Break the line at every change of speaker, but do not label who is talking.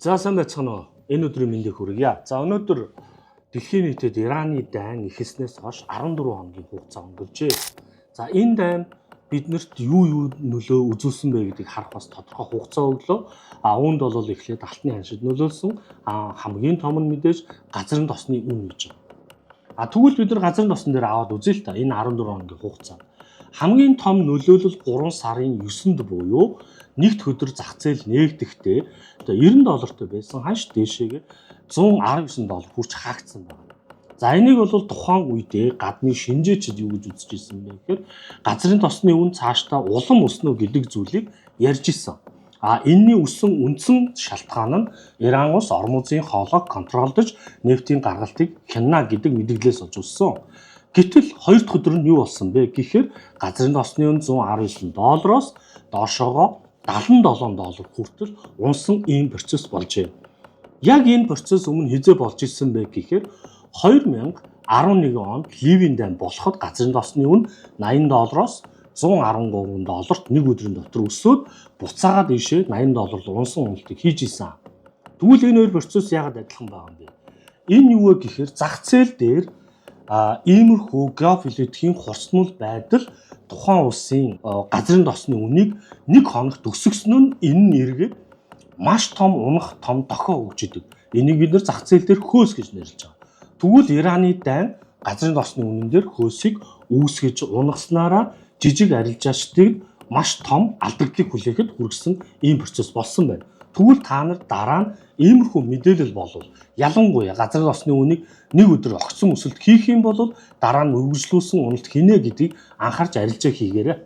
За, сайн байцгаана уу? Энэ өдрийн мэндийг хүргье. За, өнөөдөр дэлхийн нийтэд Ираны дайн эхэлснээс хойш 14 хоногийн хугацаа өнгөрчээ. За, энэ дайн биднэрт юу юу нөлөө үзүүлсэн бэ гэдгийг харах бас тодорхой хугацаа өглөө. А үүнд бол эхлээд алтны ханшид нөлөөлсөн. А хамгийн том нь мэдээж газрын тосны үн гэж байна. А тэгвэл бид нар газрын тосон дээр аваад үзье л та, энэ 14 хоногийн хугацаа. Хамгийн том нөлөөлөл 3 сарын 9-нд буюу нэгд өдөр зах зээл нээгдэхдээ одоо 90 доллартай байсан ханш дээшээгээ 119 доллар хүрч хаагдсан байна. За, энийг бол тухайн үедээ гадны шинжээчид юу гэж үзэж ирсэн бэ гэхээр газрын тосны үн цаашдаа улам өснө гэдэг зүйлийг ярьж исэн. А энэний өссөн үндсэн шалтгаан нь Иран улс Ормузын хоолойг control дож нефтийн гаргалтыг хянана гэдэг мэдээлэлээс олж өссөн. Гэтэл хоёр дахь өдөр нь юу болсон бэ гэхээр газрын тосны үн 119 доллароос доошоогоо 77 доллар хүртэл унсан ийм процесс болжээ. Яг энэ процесс өмнө хэзээ болж исэн бэ гэхээр 2011 онд Ливийн дайн болоход газрын тосны үн 80 доллароос 113 долларт нэг өдрийн дотор өсөөд буцаагаад ийшээ 80 доллар руу унсан уналтыг хийж исэн. Тэгвэл энэ хоёр процесс яагаад адилхан байгаа юм бэ? Энэ юу вэ гэхээр зах зээл дээр иймэрхүү геополитикийн хурцнуул байдал тухайн улсын газрын тосны үнийг нэг хоногт өсгөсөн нь энэ нь эргээд маш том унах том дохио өгч идэг. Энийг бид нар зах зээл дээр хөөс гэж нэрлэж байгаа. Тэгвэл Ираны дайн газрын тосны үнэн дээр хөөсийг үүсгэж унагаснараа жижиг арилжаачдыг маш том алдагдлыг хүлээхэд хүргэсэн ийм процесс болсон байна. Тэгвэл та нар дараа нь иймэрхүү мэдээлэл болвол, ялангуяа газрын тосны үнийг нэг өдөр огцом өсөлт хийх юм бол дараа нь үргэлжлүүлсэн уналт хийнэ гэдгийг анхаарч арилжаа хийгээрэй.